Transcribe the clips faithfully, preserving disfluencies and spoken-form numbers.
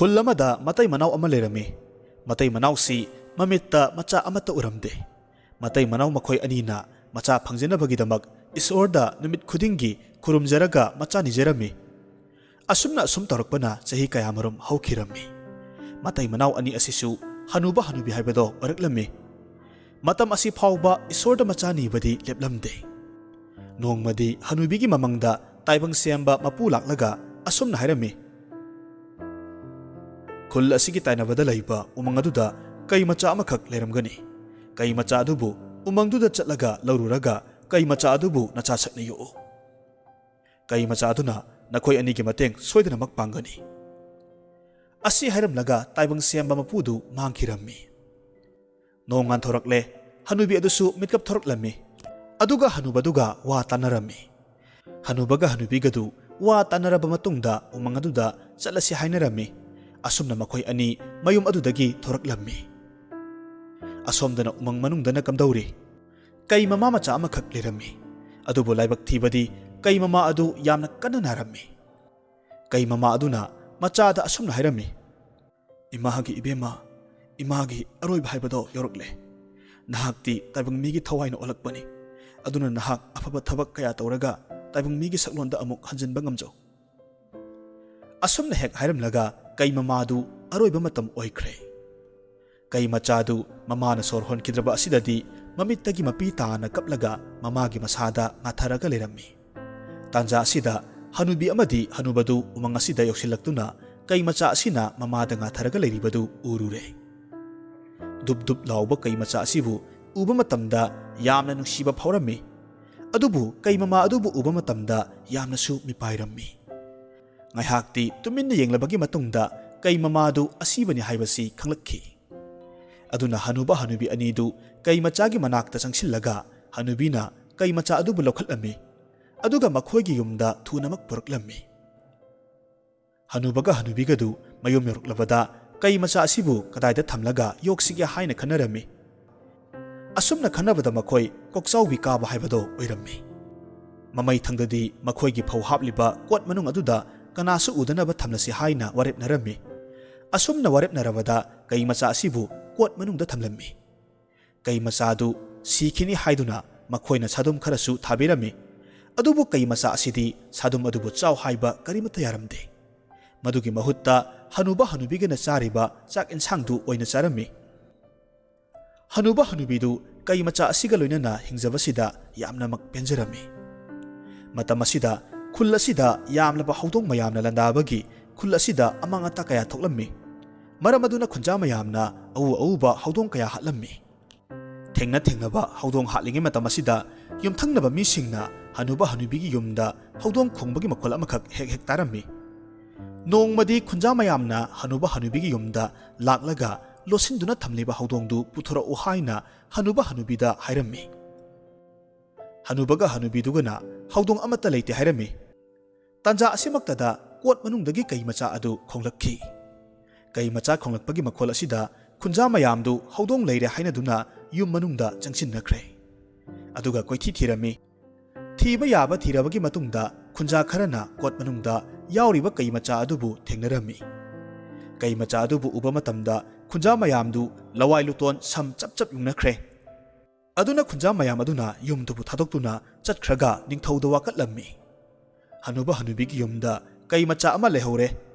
ꯈꯨꯜ ꯑꯃꯗ ꯃꯇꯩ ꯃꯅꯥꯎ ꯑꯃ ꯂꯩꯔꯝꯃꯤ꯫ ꯃꯇꯩ ꯃꯅꯥꯎꯁꯤ ꯃꯃꯤꯠꯇ ꯃꯆꯥ ꯑꯃꯠꯇ ꯎꯔꯝꯗꯦ꯫ ꯃꯇꯩ ꯃꯅꯥꯎ ꯃꯈꯣꯏ ꯑꯅꯤꯅ ꯃꯆꯥ ꯐꯪꯖꯅꯕꯒꯤꯗꯃꯛ ꯏꯁꯣꯔꯗ ꯅꯨꯃꯤꯠ ꯈꯨꯗꯤꯡꯒꯤ ꯈꯨꯔꯨꯝꯖꯔꯒ ꯃꯆꯥ ꯅꯤꯖꯔꯝꯃꯤ꯫ ꯑꯁꯨꯝꯅ ꯑꯁꯨꯝ ꯇꯧꯔꯛꯄꯅ ꯆꯍꯤ ꯀꯌꯥꯃꯔꯨꯝ ꯍꯧꯈꯤꯔꯝꯃꯤ꯫ ꯃꯇꯩ ꯃꯅꯥꯎ ꯑꯅꯤ ꯑꯁꯤꯁꯨ ꯍꯅꯨꯕ ꯍꯅꯨꯕꯤ ꯍꯥꯏꯕꯗꯣ ꯑꯣꯏꯔꯛꯂꯝꯃꯤ꯫ ꯃꯇꯝ ꯑꯁꯤ ꯐꯥꯎꯕ ꯏꯁꯣꯔꯗ ꯃꯆꯥ ꯅꯤꯕꯗꯤ ꯂꯦꯞꯂꯝꯗꯦ꯫ ꯅꯣꯡꯃꯗꯤ ꯍꯅꯨꯕꯤꯒꯤ ꯃꯃꯪꯗ ꯇꯥꯏꯕꯪ ꯁꯦꯝꯕ ꯃꯄꯨ ꯂꯥꯛꯂꯒ ꯑꯁꯨꯝꯅ ꯍꯥꯏꯔꯝꯃꯤ, "ꯈꯨꯜ ꯑꯁꯤꯒꯤ ꯇꯥꯏꯅꯕꯗ ꯂꯩꯕ ꯎꯃꯪ ꯑꯗꯨꯗ ꯀꯩ ꯃꯆꯥ ꯑꯃꯈꯛ ꯂꯩꯔꯝꯒꯅꯤ꯫ ꯀꯩ ꯃꯆꯥ ꯑꯗꯨꯕꯨ ꯎꯃꯪꯗꯨꯗ ꯆꯠꯂꯒ ꯂꯧꯔꯨꯔꯒ ꯀꯩ ꯃꯆꯥ ꯑꯗꯨꯕꯨ ꯅꯆꯥ ꯁꯛꯅ ꯌꯣꯛꯎ꯫ ꯀꯩ ꯃꯆꯥ ꯑꯗꯨꯅ ꯅꯈꯣꯏ ꯑꯅꯤꯒꯤ ꯃꯇꯦꯡ ꯁꯣꯏꯗꯅꯃꯛ ꯄꯥꯡꯒꯅꯤ"꯫ ꯑꯁꯤ ꯍꯥꯏꯔꯝꯂꯒ ꯇꯥꯏꯕꯪ ꯁꯦꯝꯕ ꯃꯄꯨꯗꯨ ꯃꯥꯡꯈꯤꯔꯝꯃꯤ꯫ ꯅꯣꯡ ꯉꯥꯟꯊꯣꯔꯛꯂꯦ꯫ ꯍꯅꯨꯕꯤ ꯑꯗꯨꯁꯨ ꯃꯤꯠꯀꯞ ꯊꯣꯔꯛꯂꯝꯃꯤ꯫ ꯑꯗꯨꯒ ꯍꯅꯨꯕꯗꯨꯒ ꯋꯥ ꯇꯥꯟꯅꯔꯝꯃꯤ꯫ ꯍꯅꯨꯕꯒ ꯍꯅꯨꯕꯤꯒꯗꯨ ꯋꯥ ꯇꯥꯟꯅꯔꯕ ꯃꯇꯨꯡꯗ ꯎꯃꯪ ꯑꯗꯨꯗ ꯆꯠꯂꯁꯤ ꯍꯥꯏꯅꯔꯝꯃꯤ꯫ ꯑꯁꯨꯝꯅ ꯃꯈꯣꯏ ꯑꯅꯤ ꯃꯌꯨꯝ ꯑꯗꯨꯗꯒꯤ ꯊꯣꯔꯛꯂꯝꯃꯤ꯫ ꯑꯁꯣꯝꯗꯅ ꯎꯃꯪ ꯃꯅꯨꯡꯗꯅ ꯀꯝꯗꯧꯔꯤ? ꯀꯩ ꯃꯃꯥ ꯃꯆꯥ ꯑꯃꯈꯛ ꯂꯩꯔꯝꯃꯤ꯫ ꯑꯗꯨꯕꯨ ꯂꯥꯏꯕꯛ ꯊꯤꯕꯗꯤ ꯀꯩ ꯃꯃꯥ ꯑꯗꯨ ꯌꯥꯝꯅ ꯀꯟꯅ ꯅꯥꯔꯝꯃꯤ꯫ ꯀꯩ ꯃꯃꯥ ꯑꯗꯨꯅ ꯃꯆꯥꯗ ꯑꯁꯨꯝꯅ ꯍꯥꯏꯔꯝꯃꯤ, "ꯏꯃꯥꯒꯤ ꯏꯕꯦꯝꯃ, ꯏꯃꯥꯒꯤ ꯑꯔꯣꯏꯕ ꯍꯥꯏꯕꯗꯣ ꯌꯧꯔꯛꯂꯦ꯫ ꯅꯍꯥꯛꯇꯤ ꯇꯥꯏꯕꯪ ꯃꯤꯒꯤ ꯊꯋꯥꯏꯅ ꯑꯣꯜꯂꯛꯄꯅꯤ꯫ ꯑꯗꯨꯅ ꯅꯍꯥꯛ ꯑꯐꯕ ꯊꯕꯛ ꯀꯌꯥ ꯇꯧꯔꯒ ꯇꯥꯏꯕꯪ ꯃꯤꯒꯤ ꯁꯛꯂꯣꯟꯗ ꯑꯃꯨꯛ ꯍꯟꯖꯤꯟꯕ ꯉꯝꯖꯧ"꯫ ꯑꯁꯨꯝꯅ ꯍꯦꯛ ꯍꯥꯏꯔꯝꯂꯒ ꯀꯩ ꯃꯃꯥꯗꯨ ꯑꯔꯣꯏꯕ ꯃꯇꯝ ꯑꯣꯏꯈ꯭ꯔꯦ꯫ ꯀꯩ ꯃꯆꯥꯗꯨ ꯃꯃꯥꯅ ꯁꯣꯔ ꯍꯣꯟꯈꯤꯗ꯭ꯔꯕ ꯑꯁꯤꯗꯗꯤ ꯃꯃꯤꯠꯇꯒꯤ ꯃꯄꯤ ꯇꯥꯅ ꯀꯞꯂꯒ ꯃꯃꯥꯒꯤ ꯃꯁꯥꯗ ꯉꯥꯊꯔꯒ ꯂꯩꯔꯝꯃꯤ꯫ ꯇꯥꯟꯖꯥ ꯑꯁꯤꯗ ꯍꯅꯨꯕꯤ ꯑꯃꯗꯤ ꯍꯅꯨꯕꯗꯨ ꯎꯃꯪ ꯑꯁꯤꯗ ꯌꯧꯁꯤꯜꯂꯛꯇꯨꯅ ꯀꯩ ꯃꯆꯥ ꯑꯁꯤꯅ ꯃꯃꯥꯗ ꯉꯥꯊꯔꯒ ꯂꯩꯔꯤꯕꯗꯨ ꯎꯔꯨꯔꯦ꯫ ꯗꯨꯞ ꯗꯨꯞ ꯂꯥꯎꯕ ꯀꯩ ꯃꯆꯥ ꯑꯁꯤꯕꯨ ꯎꯕ ꯃꯇꯝꯗ ꯌꯥꯝꯅ ꯅꯨꯡꯁꯤꯕ ꯐꯥꯎꯔꯝꯃꯤ꯫ ꯑꯗꯨꯕꯨ ꯀꯩ ꯃꯃꯥ ꯑꯗꯨꯕꯨ ꯎꯕ ꯃꯇꯝꯗ ꯌꯥꯝꯅꯁꯨ ꯃꯤꯄꯥꯏꯔꯝꯃꯤ꯫ ꯉꯥꯏꯍꯥꯛꯇꯤ ꯇꯨꯃꯤꯟꯅ ꯌꯦꯡꯂꯕꯒꯤ ꯃꯇꯨꯡꯗ ꯀꯩ ꯃꯃꯥꯗꯨ ꯑꯁꯤꯕꯅꯤ ꯍꯥꯏꯕꯁꯤ ꯈꯪꯂꯛꯈꯤ꯫ ꯑꯗꯨꯅ ꯍꯅꯨꯕ ꯍꯅꯨꯕꯤ ꯑꯅꯤꯗꯨ ꯀꯩ ꯃꯆꯥꯒꯤ ꯃꯅꯥꯛꯇ ꯆꯪꯁꯤꯜꯂꯒ ꯍꯅꯨꯕꯤꯅ ꯀꯩ ꯃꯆꯥ ꯑꯗꯨꯕꯨ ꯂꯧꯈꯠꯂꯝꯃꯤ꯫ ꯑꯗꯨꯒ ꯃꯈꯣꯏꯒꯤ ꯌꯨꯝꯗ ꯊꯨꯅꯃꯛ ꯄꯨꯔꯛꯂꯝꯃꯤ꯫ ꯍꯅꯨꯕꯒ ꯍꯅꯨꯕꯤꯒꯗꯨ ꯃꯌꯨꯝ ꯌꯧꯔꯛꯂꯕꯗ ꯀꯩ ꯃꯆꯥ ꯑꯁꯤꯕꯨ ꯀꯗꯥꯏꯗ ꯊꯝꯂꯒ ꯌꯣꯛꯁꯤꯒꯦ ꯍꯥꯏꯅ ꯈꯟꯅꯔꯝꯃꯤ꯫ ꯑꯁꯨꯝꯅ ꯈꯟꯅꯕꯗ ꯃꯈꯣꯏ ꯀꯣꯛꯆꯥꯎꯕꯤ ꯀꯥꯕ ꯍꯥꯏꯕꯗꯣ ꯑꯣꯏꯔꯝꯃꯤ꯫ ꯃꯃꯩ ꯊꯪꯗꯗꯤ ꯃꯈꯣꯏꯒꯤ ꯐꯧ ꯍꯥꯞꯂꯤꯕ ꯀꯣꯠ ꯃꯅꯨꯡ ꯑꯗꯨꯗ ꯀꯅꯥꯁꯨ ꯎꯗꯅꯕ ꯊꯝꯂꯁꯤ ꯍꯥꯏꯅ ꯋꯥꯔꯦꯞꯅꯔꯝꯃꯤ꯫ ꯑꯁꯨꯝꯅ ꯋꯥꯔꯦꯞꯅꯔꯕꯗ ꯀꯩ ꯃꯆꯥ ꯑꯁꯤꯕꯨ ꯀꯣꯠ ꯃꯅꯨꯡꯗ ꯊꯝꯂꯝꯃꯤ꯫ ꯀꯩ ꯃꯆꯥ ꯑꯗꯨ ꯁꯤꯈꯤꯅꯤ ꯍꯥꯏꯗꯨꯅ ꯃꯈꯣꯏꯅ ꯁꯥꯗꯨꯝ ꯈꯔꯁꯨ ꯊꯥꯕꯤꯔꯝꯃꯤ꯫ ꯑꯗꯨꯕꯨ ꯀꯩ ꯃꯆꯥ ꯑꯁꯤꯗꯤ ꯁꯥꯗꯨꯝ ꯑꯗꯨꯕꯨ ꯆꯥꯎ ꯍꯥꯏꯕ ꯀꯔꯤꯃꯠꯇ ꯌꯥꯔꯝꯗꯦ꯫ ꯃꯗꯨꯒꯤ ꯃꯍꯨꯠꯇ ꯍꯅꯨꯕ ꯍꯅꯨꯕꯤꯒꯅ ꯆꯥꯔꯤꯕ ꯆꯥꯛ ꯏꯟꯁꯥꯡꯗꯨ ꯑꯣꯏꯅ ꯆꯥꯔꯝꯃꯤ꯫ ꯍꯅꯨꯕ ꯍꯅꯨꯕꯤꯗꯨ ꯀꯩ ꯃꯆꯥ ꯑꯁꯤꯒ ꯂꯣꯏꯅꯅ ꯍꯤꯡꯖꯕꯁꯤꯗ ꯌꯥꯝꯅꯃꯛ ꯄꯦꯟꯖꯔꯝꯃꯤ꯫ ꯃꯇꯝ ꯑꯁꯤꯗ ꯈꯨꯜ ꯑꯁꯤꯗ ꯌꯥꯝꯂꯕ ꯍꯧꯗꯣꯡ ꯃꯌꯥꯝꯅ ꯂꯥꯟꯗꯥꯕꯒꯤ ꯈꯨꯜ ꯑꯁꯤꯗ ꯑꯃꯥꯡ ꯑꯇꯥ ꯀꯌꯥ ꯊꯣꯛꯂꯝꯃꯤ꯫ ꯃꯔꯝ ꯑꯗꯨꯅ ꯈꯨꯟꯖꯥ ꯃꯌꯥꯝꯅ ꯑꯎ ꯑꯎꯕ ꯍꯧꯗꯣꯡ ꯀꯌꯥ ꯍꯥꯠꯂꯝꯃꯤ꯫ ꯊꯦꯡꯅ ꯊꯦꯡꯅꯕ ꯍꯧꯗꯣꯡ ꯍꯥꯠꯂꯤꯉꯩ ꯃꯇꯝ ꯑꯁꯤꯗ ꯌꯨꯝꯊꯪꯅꯕ ꯃꯤꯁꯤꯡꯅ ꯍꯅꯨꯕ ꯍꯅꯨꯕꯤꯒꯤ ꯌꯨꯝꯗ ꯍꯧꯗꯣꯡ ꯈꯣꯡꯕꯒꯤ ꯃꯈꯣꯜ ꯑꯃꯈꯛ ꯍꯦꯛ ꯍꯦꯛ ꯇꯥꯔꯝꯃꯤ꯫ ꯅꯣꯡꯃꯗꯤ ꯈꯨꯟꯖꯥ ꯃꯌꯥꯝꯅ ꯍꯅꯨꯕ ꯍꯅꯨꯕꯤꯒꯤ ꯌꯨꯝꯗ ꯂꯥꯛꯂꯒ ꯂꯣꯠꯁꯤꯟꯗꯨꯅ ꯊꯝꯂꯤꯕ ꯍꯧꯗꯣꯡꯗꯨ ꯄꯨꯊꯣꯔꯛꯎ ꯍꯥꯏꯅ ꯍꯅꯨꯕ ꯍꯅꯨꯕꯤꯗ ꯍꯥꯏꯔꯝꯃꯤ꯫ ꯍꯅꯨꯕꯒ ꯍꯅꯨꯕꯤꯗꯨꯒꯅ ꯍꯧꯗꯣꯡ ꯑꯃꯠꯇ ꯂꯩꯇꯦ ꯍꯥꯏꯔꯝꯃꯤ꯫ ꯇꯥꯟꯖꯥ ꯑꯁꯤꯃꯛꯇꯗ ꯀꯣꯠ ꯃꯅꯨꯡꯗꯒꯤ ꯀꯩ ꯃꯆꯥ ꯑꯗꯨ ꯈꯣꯡꯂꯛꯈꯤ꯫ ꯀꯩ ꯃꯆꯥ ꯈꯣꯡꯂꯛꯄꯒꯤ ꯃꯈꯣꯜ ꯑꯁꯤꯗ ꯈꯨꯟꯖꯥ ꯃꯌꯥꯝꯗꯨ ꯍꯧꯗꯣꯡ ꯂꯩꯔꯦ ꯍꯥꯏꯅꯗꯨꯅ ꯌꯨꯝ ꯃꯅꯨꯡꯗ ꯆꯪꯁꯤꯟꯅꯈ꯭ꯔꯦ꯫ ꯑꯗꯨꯒ ꯀꯣꯏꯊꯤ ꯊꯤꯔꯝꯃꯤ꯫ ꯊꯤꯕ ꯌꯥꯕ ꯊꯤꯔꯕꯒꯤ ꯃꯇꯨꯡꯗ ꯈꯨꯟꯖꯥ ꯈꯔꯅ ꯀꯣꯠ ꯃꯅꯨꯡꯗ ꯌꯥꯎꯔꯤꯕ ꯀꯩ ꯃꯆꯥ ꯑꯗꯨꯕꯨ ꯊꯦꯡꯅꯔꯝꯃꯤ꯫ ꯀꯩ ꯃꯆꯥ ꯑꯗꯨꯕꯨ ꯎꯕ ꯃꯇꯝꯗ ꯈꯨꯟꯖꯥ ꯃꯌꯥꯝꯗꯨ ꯂꯋꯥꯏ ꯂꯨꯇꯣꯟ ꯁꯝ ꯆꯞ ꯆꯞ ꯌꯨꯡꯅꯈ꯭ꯔꯦ꯫ ꯑꯗꯨꯅ ꯈꯨꯟꯖꯥ ꯃꯌꯥꯝ ꯑꯗꯨꯅ ꯌꯨꯝꯗꯨꯕꯨ ꯊꯥꯗꯣꯛꯇꯨꯅ ꯆꯠꯈ꯭ꯔꯒ ꯅꯤꯡꯊꯧꯗ ꯋꯥꯀꯠꯂꯝꯃꯤ꯫ ꯍꯅꯨꯕ ꯍꯅꯨꯕꯤꯒꯤ ꯌꯨꯝꯗ ꯀꯩ ꯃꯆꯥ ꯑꯃ ꯂꯩꯍꯧꯔꯦ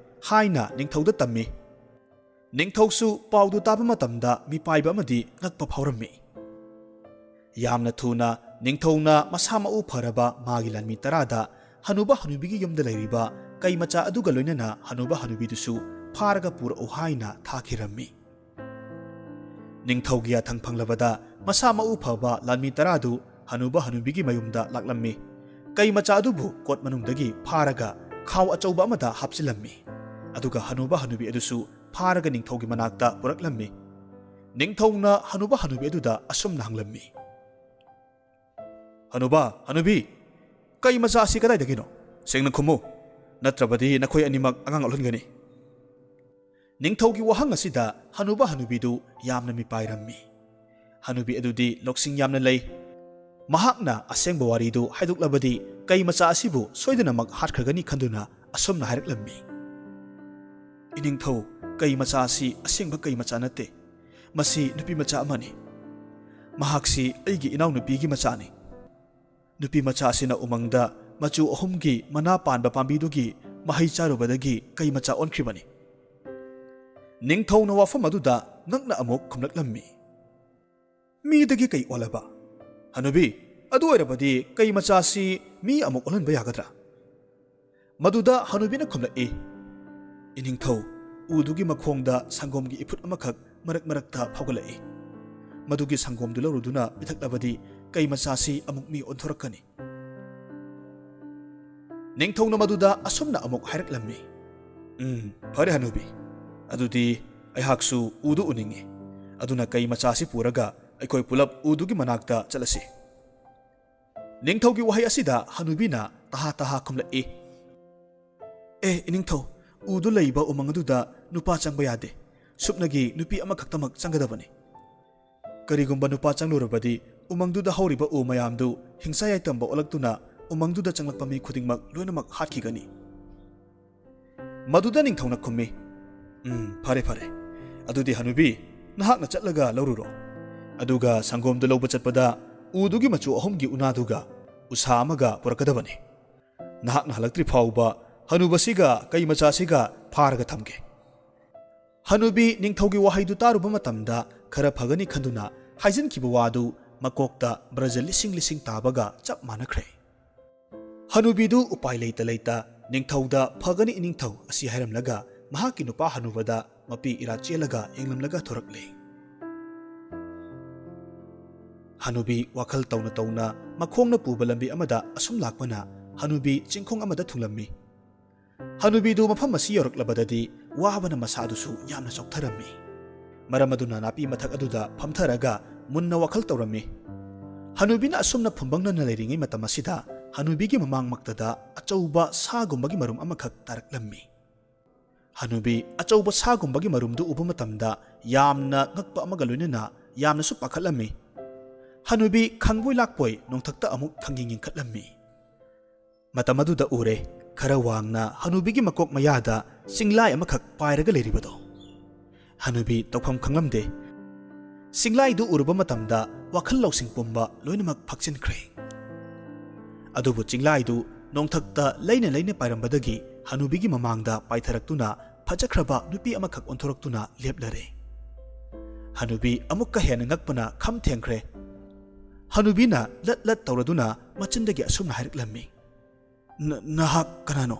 ꯍꯥꯏꯅ ꯅꯤꯡꯊꯧꯗ ꯇꯝꯃꯤ꯫ ꯅꯤꯡꯊꯧꯁꯨ ꯄꯥꯎꯗꯨ ꯇꯥꯕ ꯃꯇꯝꯗ ꯃꯤꯄꯥꯏꯕ ꯑꯃꯗꯤ ꯉꯛꯄ ꯐꯥꯎꯔꯝꯃꯤ꯫ ꯌꯥꯝꯅ ꯊꯨꯅ ꯅꯤꯡꯊꯧꯅ ꯃꯁꯥ ꯃꯎ ꯐꯔꯕ ꯃꯥꯒꯤ ꯂꯥꯟꯃꯤ ꯇꯔꯥꯗ ꯍꯅꯨꯕ ꯍꯅꯨꯕꯤꯒꯤ ꯌꯨꯝꯗ ꯂꯩꯔꯤꯕ ꯀꯩ ꯃꯆꯥ ꯑꯗꯨꯒ ꯂꯣꯏꯅꯅ ꯍꯅꯨꯕ ꯍꯅꯨꯕꯤꯗꯨꯁꯨ ꯐꯥꯔꯒ ꯄꯨꯔꯛꯎ ꯍꯥꯏꯅ ꯊꯥꯈꯤꯔꯝꯃꯤ꯫ ꯅꯤꯡꯊꯧꯒꯤ ꯌꯥꯊꯪ ꯐꯪꯂꯕꯗ ꯃꯁꯥ ꯃꯎ ꯐꯕ ꯂꯥꯟꯃꯤ ꯇꯔꯥꯗꯨ ꯍꯅꯨꯕ ꯍꯅꯨꯕꯤꯒꯤ ꯃꯌꯨꯝꯗ ꯂꯥꯛꯂꯝꯃꯤ꯫ ꯀꯩ ꯃꯆꯥ ꯑꯗꯨꯕꯨ ꯀꯣꯠ ꯃꯅꯨꯡꯗꯒꯤ ꯐꯥꯔꯒ ꯈꯥꯎ ꯑꯆꯧꯕ ꯑꯃꯗ ꯍꯥꯞꯆꯤꯜꯂꯝꯃꯤ꯫ ꯑꯗꯨꯒ ꯍꯅꯨꯕ ꯍꯅꯨꯕꯤ ꯑꯗꯨꯁꯨ ꯐꯥꯔꯒ ꯅꯤꯡꯊꯧꯒꯤ ꯃꯅꯥꯛꯇ ꯄꯨꯔꯛꯂꯝꯃꯤ꯫ ꯅꯤꯡꯊꯧꯅ ꯍꯅꯨꯕ ꯍꯅꯨꯕꯤ ꯑꯗꯨꯗ ꯑꯁꯨꯝꯅ ꯍꯪꯂꯝꯃꯤ, "ꯍꯅꯨꯕ, ꯍꯅꯨꯕꯤ, ꯀꯩ ꯃꯆꯥ ꯑꯁꯤ ꯀꯗꯥꯏꯗꯒꯤꯅꯣ? ꯁꯦꯡꯅ ꯈꯨꯝꯃꯨ, ꯅꯠꯇ꯭ꯔꯕꯗꯤ ꯅꯈꯣꯏ ꯑꯅꯤꯃꯛ ꯑꯉꯥꯡ ꯑꯣꯜꯍꯟꯒꯅꯤ꯫" ꯅꯤꯡꯊꯧꯒꯤ ꯋꯥꯍꯪ ꯑꯁꯤꯗ ꯍꯅꯨꯕ ꯍꯅꯨꯕꯤꯗꯨ ꯌꯥꯝꯅ ꯃꯤꯄꯥꯏꯔꯝꯃꯤ꯫ ꯍꯅꯨꯕꯤ ꯑꯗꯨꯗꯤ ꯂꯧꯁꯤꯡ ꯌꯥꯝꯅ ꯂꯩ꯫ ꯃꯍꯥꯛꯅ ꯑꯁꯦꯡꯕ ꯋꯥꯔꯤꯗꯨ ꯍꯥꯏꯗꯣꯛꯂꯕꯗꯤ ꯀꯩ ꯃꯆꯥ ꯑꯁꯤꯕꯨ ꯁꯣꯏꯗꯅꯃꯛ ꯍꯥꯠꯈ꯭ꯔꯒꯅꯤ ꯈꯟꯗꯨꯅ ꯑꯁꯨꯝꯅ ꯍꯥꯏꯔꯛꯂꯝꯃꯤ, "ꯏꯅꯤꯡꯊꯧ, "ꯀꯩ ꯃꯆꯥꯁꯤ ꯑꯁꯦꯡꯕ ꯀꯩ ꯃꯆꯥ ꯅꯠꯇꯦ꯫ ꯃꯁꯤ ꯅꯨꯄꯤ ꯃꯆꯥ ꯑꯃꯅꯤ꯫ ꯃꯍꯥꯛꯁꯤ ꯑꯩꯒꯤ ꯏꯅꯥꯎꯅꯨꯄꯤꯒꯤ ꯃꯆꯥꯅꯤ꯫" ꯅꯨꯄꯤ ꯃꯆꯥ ꯑꯁꯤꯅ ꯎꯃꯪꯗ ꯃꯆꯨ ꯑꯍꯨꯝꯒꯤ ꯃꯅꯥ ꯄꯥꯟꯕ ꯄꯥꯝꯕꯤꯗꯨꯒꯤ ꯃꯍꯩ ꯆꯥꯔꯨꯕꯗꯒꯤ ꯀꯩ ꯃꯆꯥ ꯑꯣꯟꯈ꯭ꯔꯤꯕꯅꯤ꯫ ꯅꯤꯡꯊꯧꯅ ꯋꯥꯐꯝ ꯑꯗꯨꯗ ꯉꯛꯅ ꯑꯃꯨꯛ ꯈꯨꯝꯂꯛꯂꯝꯃꯤ, "ꯃꯤꯗꯒꯤ ꯀꯩ ꯑꯣꯜꯂꯕ? ꯍꯅꯨꯕꯤ, ꯑꯗꯨ ꯑꯣꯏꯔꯕꯗꯤ ꯀꯩ ꯃꯆꯥꯁꯤ ꯃꯤ ꯑꯃꯨꯛ ꯑꯣꯜꯍꯟꯕ ꯌꯥꯒꯗ꯭ꯔꯥ?" ꯃꯗꯨꯗ ꯍꯅꯨꯕꯤꯅ ꯈꯨꯝꯂꯛꯏ, "ꯏꯅꯤꯡꯊꯧ, ꯎꯗꯨꯒꯤ ꯃꯈꯣꯡꯗ ꯁꯪꯒꯣꯝꯒꯤ ꯏꯐꯨꯠ ꯑꯃꯈꯛ ꯃꯔꯛ ꯃꯔꯛꯇ ꯐꯥꯎꯒꯠꯂꯛꯏ꯫ ꯃꯗꯨꯒꯤ ꯁꯪꯒꯣꯝꯗꯨ ꯂꯧꯔꯨꯗꯨꯅ ꯄꯤꯊꯛꯂꯕꯗꯤ ꯀꯩ ꯃꯆꯥꯁꯤ ꯑꯃꯨꯛ ꯃꯤ ꯑꯣꯟꯊꯣꯔꯛꯀꯅꯤ꯫" ꯅꯤꯡꯊꯧꯅ ꯃꯗꯨꯗ ꯑꯁꯨꯝꯅ ꯑꯃꯨꯛ ꯍꯥꯏꯔꯛꯂꯝꯃꯤ, "ꯎꯝ, ꯐꯔꯦ ꯍꯅꯨꯕꯤ, ꯑꯗꯨꯗꯤ ꯑꯩꯍꯥꯛꯁꯨ ꯎꯗꯨ ꯎꯅꯤꯡꯏ꯫ ꯑꯗꯨꯅ ꯀꯩ ꯃꯆꯥꯁꯤ ꯄꯨꯔꯒ ꯑꯩꯈꯣꯏ ꯄꯨꯂꯞ ꯎꯗꯨꯒꯤ ꯃꯅꯥꯛꯇ ꯆꯠꯂꯁꯤ꯫" ꯅꯤꯡꯊꯧꯒꯤ ꯋꯥꯍꯩ ꯑꯁꯤꯗ ꯍꯅꯨꯕꯤꯅ ꯇꯍꯥ ꯇꯍꯥ ꯈꯨꯝꯂꯛꯏ, "ꯑꯦ ꯏꯅꯤꯡꯊꯧ, ꯎꯗꯨ ꯂꯩꯕ ꯎꯃꯪ ꯑꯗꯨꯗ ꯅꯨꯄꯥ ꯆꯪꯕ ꯌꯥꯗꯦ꯫ ꯁꯨꯞꯅꯒꯤ ꯅꯨꯄꯤ ꯑꯃꯈꯛꯇꯃꯛ ꯆꯪꯒꯗꯕꯅꯤ꯫ ꯀꯔꯤꯒꯨꯝꯕ ꯅꯨꯄꯥ ꯆꯪꯂꯨꯔꯕꯗꯤ ꯎꯃꯪꯗꯨꯗ ꯍꯧꯔꯤꯕ ꯎ ꯃꯌꯥꯝꯗꯨ ꯍꯤꯡꯁꯥ ꯌꯥꯏꯇꯝꯕ ꯑꯣꯜꯂꯛꯇꯨꯅ ꯎꯃꯪꯗꯨꯗ ꯆꯪꯂꯛꯄ ꯃꯤ ꯈꯨꯗꯤꯡꯃꯛ ꯂꯣꯏꯅꯃꯛ ꯍꯥꯠꯈꯤꯒꯅꯤ꯫" ꯃꯗꯨꯗ ꯅꯤꯡꯊꯧꯅ ꯈꯨꯝꯃꯤ, "ꯎꯝ, ꯐꯔꯦ, ꯐꯔꯦ꯫ ꯑꯗꯨꯗꯤ ꯍꯅꯨꯕꯤ, ꯅꯍꯥꯛꯅ ꯆꯠꯂꯒ ꯂꯧꯔꯨꯔꯣ꯫ ꯑꯗꯨꯒ ꯁꯪꯒꯣꯝꯗꯨ ꯂꯧꯕ ꯆꯠꯄꯗ ꯎꯗꯨꯒꯤ ꯃꯆꯨ ꯑꯍꯨꯝꯒꯤ ꯎꯅꯥꯗꯨꯒ ꯎꯁꯥ ꯑꯃꯒ ꯄꯨꯔꯛꯀꯗꯕꯅꯤ꯫ ꯅꯍꯥꯛꯅ ꯍꯜꯂꯛꯇ꯭ꯔꯤ ꯐꯥꯎꯕ ꯍꯅꯨꯕꯁꯤꯒ ꯀꯩ ꯃꯆꯥꯁꯤꯒ ꯐꯥꯔꯒ ꯊꯝꯒꯦ꯫ ꯍꯅꯨꯕꯤ ꯅꯤꯡꯊꯧꯒꯤ ꯋꯥꯍꯩꯗꯨ ꯇꯥꯔꯨꯕ ꯃꯇꯝꯗ ꯈꯔ ꯐꯒꯅꯤ ꯈꯟꯗꯨꯅ ꯍꯥꯏꯖꯤꯟꯈꯤꯕ ꯋꯥꯗꯨ ꯃꯀꯣꯛꯇ ꯕ꯭ꯔꯖ ꯂꯤꯁꯤꯡ ꯂꯤꯁꯤꯡ ꯇꯥꯕꯒ ꯆꯞ ꯃꯥꯟꯅꯈ꯭ꯔꯦ꯫ ꯍꯅꯨꯕꯤꯗꯨ ꯎꯄꯥꯏ ꯂꯩꯇ ꯂꯩꯇ ꯅꯤꯡꯊꯧꯗ "ꯐꯒꯅꯤ ꯏꯅꯤꯡꯊꯧ" ꯑꯁꯤ ꯍꯥꯏꯔꯝꯂꯒ ꯃꯍꯥꯛꯀꯤ ꯅꯨꯄꯥ ꯍꯅꯨꯕꯗ ꯃꯄꯤ ꯏꯔꯥ ꯆꯦꯜꯂꯒ ꯌꯦꯡꯂꯝꯂꯒ ꯊꯣꯔꯛꯂꯦ꯫ ꯍꯅꯨꯕꯤ ꯋꯥꯈꯜ ꯇꯧꯅ ꯇꯧꯅ ꯃꯈꯣꯡꯅ ꯄꯨꯕ ꯂꯝꯕꯤ ꯑꯃꯗ ꯑꯁꯨꯝ ꯂꯥꯛꯄꯅ ꯍꯅꯨꯕꯤ ꯆꯤꯡꯈꯣꯡ ꯑꯃꯗ ꯊꯨꯡꯂꯝꯃꯤ꯫ ꯍꯅꯨꯕꯤꯗꯨ ꯃꯐꯝ ꯑꯁꯤ ꯌꯧꯔꯛꯂꯕꯗꯗꯤ ꯋꯥꯕꯅ ꯃꯁꯥꯗꯨꯁꯨ ꯌꯥꯝꯅ ꯆꯣꯛꯊꯔꯝꯃꯤ꯫ ꯃꯔꯝ ꯑꯗꯨꯅ ꯅꯥꯄꯤ ꯃꯊꯛ ꯑꯗꯨꯗ ꯐꯝꯊꯔꯒ ꯃꯨꯟꯅ ꯋꯥꯈꯜ ꯇꯧꯔꯝꯃꯤ꯫ ꯍꯅꯨꯕꯤꯅ ꯑꯁꯨꯝꯅ ꯐꯨꯝꯕꯪꯅꯅ ꯂꯩꯔꯤꯉꯩ ꯃꯇꯝ ꯑꯁꯤꯗ ꯍꯅꯨꯕꯤꯒꯤ ꯃꯃꯥꯡꯃꯛꯇꯗ ꯑꯆꯧꯕ ꯁꯥꯒꯨꯝꯕꯒꯤ ꯃꯔꯨꯝ ꯑꯃꯈꯛ ꯇꯥꯔꯛꯂꯝꯃꯤ꯫ ꯍꯅꯨꯕꯤ ꯑꯆꯧꯕ ꯁꯥꯒꯨꯝꯕꯒꯤ ꯃꯔꯨꯝꯗꯨ ꯎꯕ ꯃꯇꯝꯗ ꯌꯥꯝꯅ ꯉꯛꯄ ꯑꯃꯒ ꯂꯣꯏꯅꯅ ꯌꯥꯝꯅꯁꯨ ꯄꯥꯈꯠꯂꯝꯃꯤ꯫ ꯍꯅꯨꯕꯤ ꯈꯪꯕꯣꯏ ꯂꯥꯛꯄꯣꯏ ꯅꯣꯡꯊꯛꯇ ꯑꯃꯨꯛ ꯈꯪꯌꯦꯡ ꯌꯦꯡꯈꯠꯂꯝꯃꯤ꯫ ꯃꯇꯝ ꯑꯗꯨꯗ ꯎꯔꯦ, ꯈꯔ ꯋꯥꯡꯅ ꯍꯅꯨꯕꯤꯒꯤ ꯃꯀꯣꯛ ꯃꯌꯥꯗ ꯆꯤꯡꯂꯥꯏ ꯑꯃꯈꯛ ꯄꯥꯏꯔꯒ ꯂꯩꯔꯤꯕꯗꯣ꯫ ꯍꯅꯨꯕꯤ ꯇꯧꯐꯝ ꯈꯪꯂꯝꯗꯦ꯫ ꯆꯤꯡꯂꯥꯏꯗꯨ ꯎꯔꯨꯕ ꯃꯇꯝꯗ ꯋꯥꯈꯜ ꯂꯧꯁꯤꯡ ꯄꯨꯝꯕ ꯂꯣꯏꯅꯃꯛ ꯐꯛꯆꯤꯟꯈ꯭ꯔꯦ꯫ ꯑꯗꯨꯕꯨ ꯆꯤꯡꯂꯥꯏꯗꯨ ꯅꯣꯡꯊꯛꯇ ꯂꯩꯅ ꯂꯩꯅ ꯄꯥꯏꯔꯝꯕꯗꯒꯤ ꯍꯅꯨꯕꯤꯒꯤ ꯃꯃꯥꯡꯗ ꯄꯥꯏꯊꯔꯛꯇꯨꯅ ꯐꯖꯈ꯭ꯔꯕ ꯅꯨꯄꯤ ꯑꯃꯈꯛ ꯑꯣꯟꯊꯣꯔꯛꯇꯨꯅ ꯂꯦꯞꯂꯔꯦ꯫ ꯍꯅꯨꯕꯤ ꯑꯃꯨꯛꯀ ꯍꯦꯟꯅ ꯉꯛꯄꯅ ꯈꯝ ꯊꯦꯡꯈ꯭ꯔꯦ꯫ ꯍꯅꯨꯕꯤꯅ ꯂꯠ ꯂꯠ ꯇꯧꯔꯗꯨꯅ ꯃꯆꯤꯟꯗꯒꯤ ꯑꯁꯨꯝꯅ ꯍꯥꯏꯔꯛꯂꯝꯃꯤ, "ꯅ-, ꯅꯍꯥꯛ ꯀꯅꯥꯅꯣ?"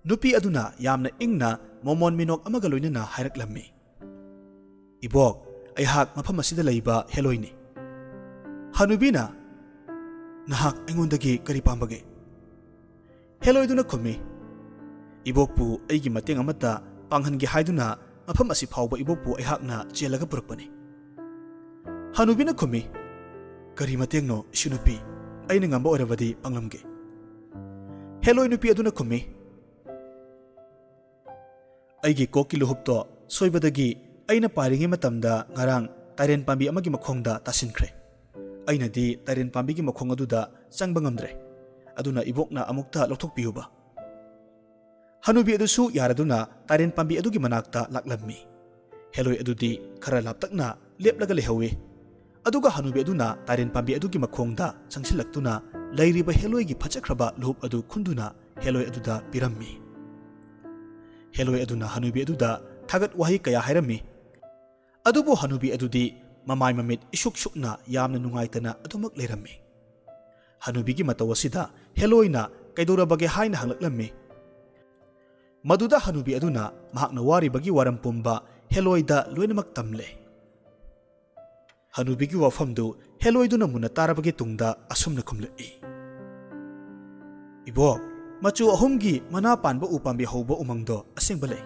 ꯅꯨꯄꯤ ꯑꯗꯨꯅ ꯌꯥꯝꯅ ꯏꯪꯅ ꯃꯣꯃꯣꯟ ꯃꯤꯅꯣꯛ ꯑꯃꯒ ꯂꯣꯏꯅꯅ ꯍꯥꯏꯔꯛꯂꯝꯃꯤ, "ꯏꯕꯣꯛ, ꯑꯩꯍꯥꯛ ꯃꯐꯝ ꯑꯁꯤꯗ ꯂꯩꯕ ꯍꯦꯂꯣꯏꯅꯤ꯫" ꯍꯅꯨꯕꯤꯅ, "ꯅꯍꯥꯛ ꯑꯩꯉꯣꯟꯗꯒꯤ ꯀꯔꯤ ꯄꯥꯝꯕꯒꯦ?" ꯍꯦꯂꯣꯏꯗꯨꯅ ꯈꯨꯝꯃꯤ, "ꯏꯕꯣꯛꯄꯨ ꯑꯩꯒꯤ ꯃꯇꯦꯡ ꯑꯃꯠꯇ ꯄꯥꯡꯍꯟꯒꯦ ꯍꯥꯏꯗꯨꯅ ꯃꯐꯝ ꯑꯁꯤ ꯐꯥꯎꯕ ꯏꯕꯣꯛꯄꯨ ꯑꯩꯍꯥꯛꯅ ꯆꯦꯜꯂꯒ ꯄꯨꯔꯛꯄꯅꯤ꯫" ꯍꯅꯨꯕꯤꯅ ꯈꯨꯝꯃꯤ, "ꯀꯔꯤ ꯃꯇꯦꯡꯅꯣ ꯏꯁꯨ ꯅꯨꯄꯤ? ꯑꯩꯅ ꯉꯝꯕ ꯑꯣꯏꯔꯕꯗꯤ ꯄꯥꯡꯂꯝꯒꯦ꯫" ꯍꯦꯂꯣꯏ ꯅꯨꯄꯤ ꯑꯗꯨꯅ ꯈꯨꯝꯃꯤ, "ꯑꯩꯒꯤ ꯀꯣꯛꯀꯤ ꯂꯨꯍꯨꯞꯇꯣ ꯁꯣꯏꯕꯗꯒꯤ ꯑꯩꯅ ꯄꯥꯏꯔꯤꯉꯩ ꯃꯇꯝꯗ ꯉꯔꯥꯡ ꯇꯥꯏꯔꯦꯟ ꯄꯥꯝꯕꯤ ꯑꯃꯒꯤ ꯃꯈꯣꯡꯗ ꯇꯥꯁꯤꯟꯈ꯭ꯔꯦ꯫ ꯑꯩꯅꯗꯤ ꯇꯥꯏꯔꯦꯟ ꯄꯥꯝꯕꯤꯒꯤ ꯃꯈꯣꯡ ꯑꯗꯨꯗ ꯆꯪꯕ ꯉꯝꯗ꯭ꯔꯦ꯫ ꯑꯗꯨꯅ ꯏꯕꯣꯛꯅ ꯑꯃꯨꯛꯇ ꯂꯧꯊꯣꯛꯄꯤꯌꯨꯕ꯫" ꯍꯅꯨꯕꯤ ꯑꯗꯨꯁꯨ ꯌꯥꯔꯗꯨꯅ ꯇꯥꯏꯔꯦꯟ ꯄꯥꯝꯕꯤ ꯑꯗꯨꯒꯤ ꯃꯅꯥꯛꯇ ꯂꯥꯛꯂꯝꯃꯤ꯫ ꯍꯦꯂꯣꯏ ꯑꯗꯨꯗꯤ ꯈꯔ ꯂꯥꯞꯇꯛꯅ ꯂꯦꯞꯂꯒ ꯂꯩꯍꯧꯏ꯫ ꯑꯗꯨꯒ ꯍꯅꯨꯕꯤ ꯑꯗꯨꯅ ꯇꯥꯏꯔꯦꯟ ꯄꯥꯝꯕꯤ ꯑꯗꯨꯒꯤ ꯃꯈꯣꯡꯗ ꯆꯪꯁꯤꯜꯂꯛꯇꯨꯅ ꯂꯩꯔꯤꯕ ꯍꯦꯂꯣꯏꯒꯤ ꯐꯖꯈ꯭ꯔꯕ ꯂꯨꯍꯨꯞ ꯑꯗꯨ ꯈꯨꯟꯗꯨꯅ ꯍꯦꯂꯣꯏ ꯑꯗꯨꯗ ꯄꯤꯔꯝꯃꯤ꯫ ꯍꯦꯂꯣꯏ ꯑꯗꯨꯅ ꯍꯅꯨꯕꯤ ꯑꯗꯨꯗ ꯊꯥꯒꯠ ꯋꯥꯍꯩ ꯀꯌꯥ ꯍꯥꯏꯔꯝꯃꯤ꯫ ꯑꯗꯨꯕꯨ ꯍꯅꯨꯕꯤ ꯑꯗꯨꯗꯤ ꯃꯃꯥꯏ ꯃꯃꯤꯠ ꯏꯁꯨꯛ ꯁꯨꯛꯅ ꯌꯥꯝꯅ ꯅꯨꯡꯉꯥꯏꯇꯅ ꯑꯗꯨꯃꯛ ꯂꯩꯔꯝꯃꯤ꯫ ꯍꯅꯨꯕꯤꯒꯤ ꯃꯇꯧ ꯑꯁꯤꯗ ꯍꯦꯂꯣꯏꯅ ꯀꯩꯗꯧꯔꯕꯒꯦ ꯍꯥꯏꯅ ꯍꯪꯂꯛꯂꯝꯃꯤ꯫ ꯃꯗꯨꯗ ꯍꯅꯨꯕꯤ ꯑꯗꯨꯅ ꯃꯍꯥꯛꯅ ꯋꯥꯔꯤꯕꯒꯤ ꯋꯥꯔꯝ ꯄꯨꯝꯕ ꯍꯦꯂꯣꯏꯗ ꯂꯣꯏꯅꯃꯛ ꯇꯝꯂꯦ꯫ ꯍꯅꯨꯕꯤꯒꯤ ꯋꯥꯐꯝꯗꯨ ꯍꯦꯂꯣꯏꯗꯨꯅ ꯃꯨꯟꯅ ꯇꯥꯔꯕꯒꯤ ꯇꯨꯡꯗ ꯑꯁꯨꯝꯅ ꯈꯨꯝꯂꯛꯏ, "ꯏꯕꯣꯛ, ꯃꯆꯨ ꯑꯍꯨꯝꯒꯤ ꯃꯅꯥ ꯄꯥꯟꯕ ꯎ ꯄꯥꯝꯕꯤ ꯍꯧꯕ ꯎꯃꯪꯗꯣ ꯑꯁꯦꯡꯕ ꯂꯩ꯫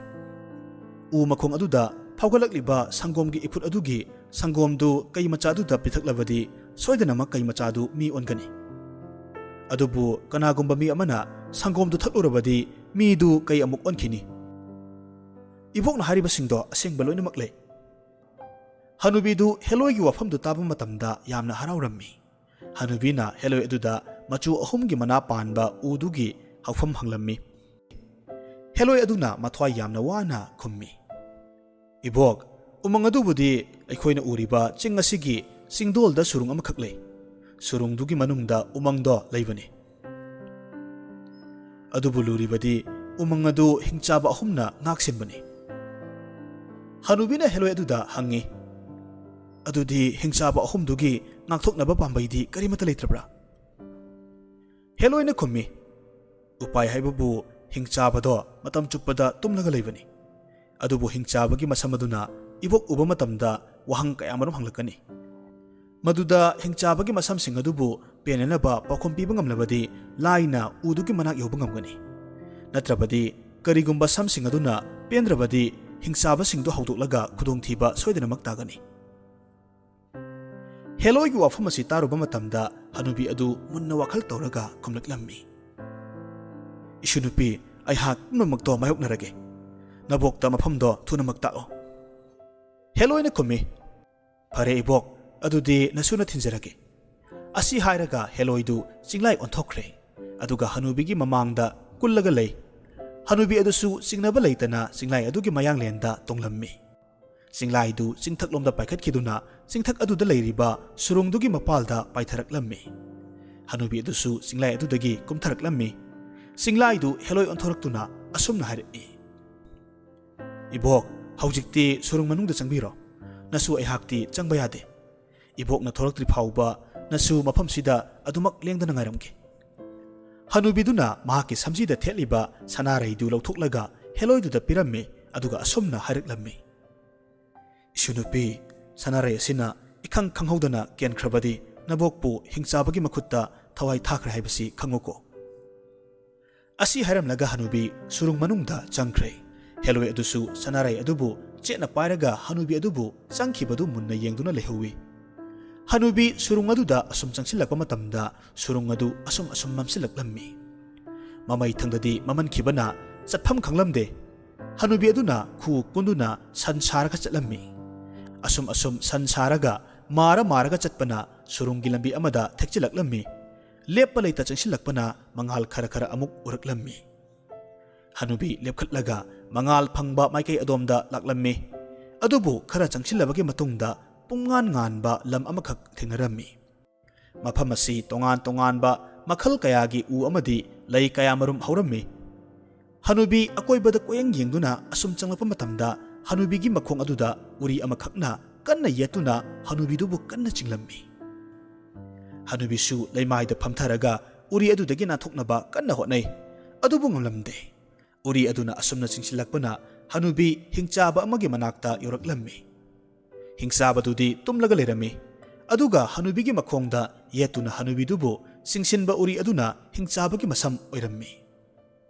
ꯎ ꯃꯈꯣꯡ ꯑꯗꯨꯗ ꯐꯥꯎꯒꯠꯂꯛꯂꯤꯕ ꯁꯪꯒꯣꯝꯒꯤ ꯏꯐꯨꯠ ꯑꯗꯨꯒꯤ ꯁꯪꯒꯣꯝꯗꯨ ꯀꯩ ꯃꯆꯥꯗꯨꯗ ꯄꯤꯊꯛꯂꯕꯗꯤ ꯁꯣꯏꯗꯅꯃꯛ ꯀꯩ ꯃꯆꯥꯗꯨ ꯃꯤ ꯑꯣꯟꯒꯅꯤ꯫ ꯑꯗꯨꯕꯨ ꯀꯅꯥꯒꯨꯝꯕ ꯃꯤ ꯑꯃꯅ ꯁꯪꯒꯣꯝꯗꯨ ꯊꯛꯂꯨꯔꯕꯗꯤ ꯃꯤꯗꯨ ꯀꯩ ꯑꯃꯨꯛ ꯑꯣꯟꯈꯤꯅꯤ꯫ ꯏꯕꯣꯛꯅ ꯍꯥꯏꯔꯤꯕꯁꯤꯡꯗꯣ ꯑꯁꯦꯡꯕ ꯂꯣꯏꯅꯃꯛ ꯂꯩ꯫" ꯍꯅꯨꯕꯤꯗꯨ ꯍꯦꯂꯣꯏꯒꯤ ꯋꯥꯐꯝꯗꯨ ꯇꯥꯕ ꯃꯇꯝꯗ ꯌꯥꯝꯅ ꯍꯔꯥꯎꯔꯝꯃꯤ꯫ ꯍꯅꯨꯕꯤꯅ ꯍꯦꯂꯣꯏ ꯑꯗꯨꯗ ꯃꯆꯨ ꯑꯍꯨꯝꯒꯤ ꯃꯅꯥ ꯄꯥꯟꯕ ꯎꯗꯨꯒꯤ ꯍꯧꯐꯝ ꯍꯪꯂꯝꯃꯤ꯫ ꯍꯦꯂꯣꯏ ꯑꯗꯨꯅ ꯃꯊ꯭ꯋꯥꯏ ꯌꯥꯝꯅ ꯋꯥꯅ ꯈꯨꯝꯃꯤ, ꯏꯕꯣꯛ, ꯎꯃꯪ ꯑꯗꯨꯕꯨꯗꯤ ꯑꯩꯈꯣꯏꯅ ꯎꯔꯤꯕ ꯆꯤꯡ ꯑꯁꯤꯒꯤ ꯆꯤꯡꯗꯣꯜꯗ ꯁꯨꯔꯨꯡ ꯑꯃꯈꯛ ꯂꯩ꯫ ꯁꯨꯔꯨꯡꯗꯨꯒꯤ ꯃꯅꯨꯡꯗ ꯎꯃꯪꯗꯣ ꯂꯩꯕꯅꯤ꯫ ꯑꯗꯨꯕꯨ ꯂꯨꯔꯤꯕꯗꯤ ꯎꯃꯪ ꯑꯗꯨ ꯍꯤꯡꯆꯥꯕ ꯑꯍꯨꯝꯅ ꯉꯥꯛꯁꯦꯟꯕꯅꯤ꯫ ꯍꯅꯨꯕꯤꯅ ꯍꯦꯂꯣꯏ ꯑꯗꯨꯗ ꯍꯪꯉꯤ, "ꯑꯗꯨꯗꯤ ꯍꯤꯡꯆꯥꯕ ꯑꯍꯨꯝꯗꯨꯒꯤ ꯉꯥꯛꯊꯣꯛꯅꯕ ꯄꯥꯝꯕꯩꯗꯤ ꯀꯔꯤꯃꯠꯇ ꯂꯩꯇ꯭ꯔꯕ꯭ꯔꯥ?" ꯍꯦꯂꯣꯏꯅ ꯈꯨꯝꯃꯤ, "ꯎꯄꯥꯏ ꯍꯥꯏꯕꯕꯨ ꯍꯤꯡꯆꯥꯕꯗꯣ ꯃꯇꯝ ꯆꯨꯞꯄꯗ ꯇꯨꯝꯂꯒ ꯂꯩꯕꯅꯤ꯫ ꯑꯗꯨꯕꯨ ꯍꯤꯡꯆꯥꯕꯒꯤ ꯃꯁꯝ ꯑꯗꯨꯅ ꯏꯕꯣꯛ ꯎꯕ ꯃꯇꯝꯗ ꯋꯥꯍꯪ ꯀꯌꯥꯃꯔꯨꯝ ꯍꯪꯂꯛꯀꯅꯤ꯫ ꯃꯗꯨꯗ ꯍꯤꯡꯆꯥꯕꯒꯤ ꯃꯁꯝꯁꯤꯡ ꯑꯗꯨꯕꯨ ꯄꯦꯟꯅꯅꯕ ꯄꯥꯎꯈꯨꯝ ꯄꯤꯕ ꯉꯝꯂꯕꯗꯤ ꯂꯥꯏꯅ ꯎꯗꯨꯒꯤ ꯃꯅꯥꯛ ꯌꯧꯕ ꯉꯝꯒꯅꯤ꯫ ꯅꯠꯇ꯭ꯔꯕꯗꯤ ꯀꯔꯤꯒꯨꯝꯕ ꯁꯝꯁꯤꯡ ꯑꯗꯨꯅ ꯄꯦꯟꯗ꯭ꯔꯕꯗꯤ ꯍꯤꯡꯆꯥꯕꯁꯤꯡꯗꯨ ꯍꯧꯗꯣꯛꯂꯒ ꯈꯨꯗꯣꯡꯊꯤꯕ ꯁꯣꯏꯗꯅꯃꯛ ꯇꯥꯒꯅꯤ꯫" ꯍꯦꯂꯣꯏꯒꯤ ꯋꯥꯐꯝ ꯑꯁꯤ ꯇꯥꯔꯨꯕ ꯃꯇꯝꯗ ꯍꯅꯨꯕꯤ ꯑꯗꯨ ꯃꯨꯟꯅ ꯋꯥꯈꯜ ꯇꯧꯔꯒ ꯈꯨꯝꯂꯛꯂꯝꯃꯤ, "ꯏꯁꯨ ꯅꯨꯄꯤ, ꯑꯩꯍꯥꯛ ꯄꯨꯝꯅꯃꯛꯇꯣ ꯃꯥꯌꯣꯛꯅꯔꯒꯦ꯫ ꯅꯕꯣꯛꯇ ꯃꯐꯝꯗꯣ ꯊꯨꯅꯃꯛ ꯇꯥꯛꯂꯣ꯫" ꯍꯦꯂꯣꯏꯅ ꯈꯨꯝꯃꯤ, "ꯐꯔꯦ ꯏꯕꯣꯛ, ꯑꯗꯨꯗꯤ ꯅꯁꯨꯅ ꯊꯤꯟꯖꯔꯒꯦ꯫" ꯑꯁꯤ ꯍꯥꯏꯔꯒ ꯍꯦꯂꯣꯏꯗꯨ ꯆꯤꯡꯂꯥꯏ ꯑꯣꯟꯊꯣꯛꯈ꯭ꯔꯦ꯫ ꯑꯗꯨꯒ ꯍꯅꯨꯕꯤꯒꯤ ꯃꯃꯥꯡꯗ ꯀꯨꯜꯂꯒ ꯂꯩ꯫ ꯍꯅꯨꯕꯤ ꯑꯗꯨꯁꯨ ꯆꯤꯡꯅꯕ ꯂꯩꯇꯅ ꯆꯤꯡꯂꯥꯏ ꯑꯗꯨꯒꯤ ꯃꯌꯥꯡꯂꯦꯟꯗ ꯇꯣꯡꯂꯝꯃꯤ꯫ ꯆꯤꯡꯂꯥꯏꯗꯨ ꯆꯤꯡꯊꯛꯂꯣꯝꯗ ꯄꯥꯏꯈꯠꯈꯤꯗꯨꯅ ꯆꯤꯡꯊꯛ ꯑꯗꯨꯗ ꯂꯩꯔꯤꯕ ꯁꯨꯔꯨꯡꯗꯨꯒꯤ ꯃꯄꯥꯜꯗ ꯄꯥꯏꯊꯔꯛꯂꯝꯃꯤ꯫ ꯍꯅꯨꯕꯤ ꯑꯗꯨꯁꯨ ꯆꯤꯡꯂꯥꯏ ꯑꯗꯨꯗꯒꯤ ꯀꯨꯝꯊꯔꯛꯂꯝꯃꯤ꯫ ꯆꯤꯡꯂꯥꯏꯗꯨ ꯍꯦꯂꯣꯏ ꯑꯣꯟꯊꯣꯔꯛꯇꯨꯅ ꯑꯁꯨꯝꯅ ꯍꯥꯏꯔꯛꯏ, "ꯏꯕꯣꯛ, ꯍꯧꯖꯤꯛꯇꯤ ꯁꯨꯔꯨꯡ ꯃꯅꯨꯡꯗ ꯆꯪꯕꯤꯔꯣ꯫ ꯅꯁꯨ ꯑꯩꯍꯥꯛꯇꯤ ꯆꯪꯕ ꯌꯥꯗꯦ꯫ ꯏꯕꯣꯛꯅ ꯊꯣꯔꯛꯇ꯭ꯔꯤ ꯐꯥꯎꯕ ꯅꯁꯨ ꯃꯐꯝꯁꯤꯗ ꯑꯗꯨꯃꯛ ꯂꯦꯡꯗꯅ ꯉꯥꯏꯔꯝꯒꯦ꯫" ꯍꯅꯨꯕꯤꯗꯨꯅ ꯃꯍꯥꯛꯀꯤ ꯁꯝꯖꯤꯗ ꯊꯦꯠꯂꯤꯕ ꯁꯅꯥꯔꯩꯗꯨ ꯂꯧꯊꯣꯛꯂꯒ ꯍꯦꯂꯣꯏꯗꯨꯗ ꯄꯤꯔꯝꯃꯤ, ꯑꯗꯨꯒ ꯑꯁꯨꯝꯅ ꯍꯥꯏꯔꯛꯂꯝꯃꯤ, "ꯏꯁꯨ ꯅꯨꯄꯤ, ꯁꯅꯥꯔꯩ ꯑꯁꯤꯅ ꯏꯈꯪ ꯈꯪꯍꯧꯗꯅ ꯀꯦꯟꯈ꯭ꯔꯕꯗꯤ ꯅꯕꯣꯛꯄꯨ ꯍꯤꯡꯆꯥꯕꯒꯤ ꯃꯈꯨꯠꯇ ꯊꯋꯥꯏ ꯊꯥꯈ꯭ꯔꯦ ꯍꯥꯏꯕꯁꯤ ꯈꯪꯉꯨꯀꯣ꯫" ꯑꯁꯤ ꯍꯥꯏꯔꯝꯂꯒ ꯍꯅꯨꯕꯤ ꯁꯨꯔꯨꯡ ꯃꯅꯨꯡꯗ ꯆꯪꯈ꯭ꯔꯦ꯫ ꯍꯦꯂꯣꯏ ꯑꯗꯨꯁꯨ ꯁꯅꯥꯔꯩ ꯑꯗꯨꯕꯨ ꯆꯦꯠꯅ ꯄꯥꯏꯔꯒ ꯍꯅꯨꯕꯤ ꯑꯗꯨꯕꯨ ꯆꯪꯈꯤꯕꯗꯨ ꯃꯨꯟꯅ ꯌꯦꯡꯗꯨꯅ ꯂꯩꯍꯧꯋꯤ꯫ ꯍꯅꯨꯕꯤ ꯁꯨꯔꯨꯡ ꯑꯗꯨꯗ ꯑꯁꯨꯝ ꯆꯪꯁꯤꯜꯂꯛꯄ ꯃꯇꯝꯗ ꯁꯨꯔꯨꯡ ꯑꯗꯨ ꯑꯁꯨꯝ ꯑꯁꯨꯝ ꯃꯝꯁꯤꯜꯂꯛꯂꯝꯃꯤ꯫ ꯃꯃꯩ ꯊꯪꯗꯗꯤ ꯃꯝꯃꯟꯈꯤꯕꯅ ꯆꯠꯐꯝ ꯈꯪꯂꯝꯗꯦ꯫ ꯍꯅꯨꯕꯤ ꯑꯗꯨꯅ ꯈꯨꯎ ꯀꯨꯟꯗꯨꯅ ꯁꯟ ꯁꯥꯔꯒ ꯆꯠꯂꯝꯃꯤ꯫ ꯑꯁꯨꯝ ꯑꯁꯨꯝ ꯁꯟ ꯁꯥꯔꯒ ꯃꯥꯔ ꯃꯥꯔꯒ ꯆꯠꯄꯅ ꯁꯨꯔꯨꯡꯒꯤ ꯂꯝꯕꯤ ꯑꯃꯗ ꯊꯦꯛꯆꯤꯜꯂꯛꯂꯝꯃꯤ꯫ ꯂꯦꯞꯄ ꯂꯩꯇ ꯆꯪꯁꯤꯜꯂꯛꯄꯅ ꯃꯉꯥꯜ ꯈꯔ ꯈꯔ ꯑꯃꯨꯛ ꯎꯔꯛꯂꯝꯃꯤ꯫ ꯍꯅꯨꯕꯤ ꯂꯦꯞꯈꯠꯂꯒ ꯃꯉꯥꯜ ꯐꯪꯕ ꯃꯥꯏꯀꯩ ꯑꯗꯣꯝꯗ ꯂꯥꯛꯂꯝꯃꯤ꯫ ꯑꯗꯨꯕꯨ ꯈꯔ ꯆꯪꯁꯤꯜꯂꯕꯒꯤ ꯃꯇꯨꯡꯗ ꯄꯨꯝꯉꯥꯟ ꯉꯥꯟꯕ ꯂꯝ ꯑꯃꯈꯛ ꯊꯦꯡꯅꯔꯝꯃꯤ꯫ ꯃꯐꯝ ꯑꯁꯤ ꯇꯣꯉꯥꯟ ꯇꯣꯉꯥꯟꯕ ꯃꯈꯜ ꯀꯌꯥꯒꯤ ꯎ ꯑꯃꯗꯤ ꯂꯩ ꯀꯌꯥꯃꯔꯨꯝ ꯍꯧꯔꯝꯃꯤ꯫ ꯍꯅꯨꯕꯤ ꯑꯀꯣꯏꯕꯗ ꯀꯣꯏꯌꯦꯡ ꯌꯦꯡꯗꯨꯅ ꯑꯁꯨꯝ ꯆꯪꯂꯛꯄ ꯃꯇꯝꯗ ꯍꯅꯨꯕꯤꯒꯤ ꯃꯈꯣꯡ ꯑꯗꯨꯗ ꯎꯔꯤ ꯑꯃꯈꯛꯅ ꯀꯟꯅ ꯌꯦꯠꯇꯨꯅ ꯍꯅꯨꯕꯤꯗꯨꯕꯨ ꯀꯟꯅ ꯆꯤꯡꯂꯝꯃꯤ꯫ ꯍꯅꯨꯕꯤꯁꯨ ꯂꯩꯃꯥꯏꯗ ꯐꯝꯊꯔꯒ ꯎꯔꯤ ꯑꯗꯨꯗꯒꯤ ꯅꯥꯟꯊꯣꯛꯅꯕ ꯀꯟꯅ ꯍꯣꯠꯅꯩ, ꯑꯗꯨꯕꯨ ꯉꯝꯂꯝꯗꯦ꯫ ꯎꯔꯤ ꯑꯗꯨꯅ ꯑꯁꯨꯝꯅ ꯆꯤꯡꯁꯤꯜꯂꯛꯄꯅ ꯍꯅꯨꯕꯤ ꯍꯤꯡꯆꯥꯕ ꯑꯃꯒꯤ ꯃꯅꯥꯛꯇ ꯌꯧꯔꯛꯂꯝꯃꯤ꯫ ꯍꯤꯡꯆꯥꯕꯗꯨꯗꯤ ꯇꯨꯝꯂꯒ ꯂꯩꯔꯝꯃꯤ, ꯑꯗꯨꯒ ꯍꯅꯨꯕꯤꯒꯤ ꯃꯈꯣꯡꯗ ꯌꯦꯠꯇꯨꯅ ꯍꯅꯨꯕꯤꯗꯨꯕꯨ ꯆꯤꯡꯁꯤꯟꯕ ꯎꯔꯤ ꯑꯗꯨꯅ ꯍꯤꯡꯆꯥꯕꯒꯤ ꯃꯁꯝ ꯑꯣꯏꯔꯝꯃꯤ꯫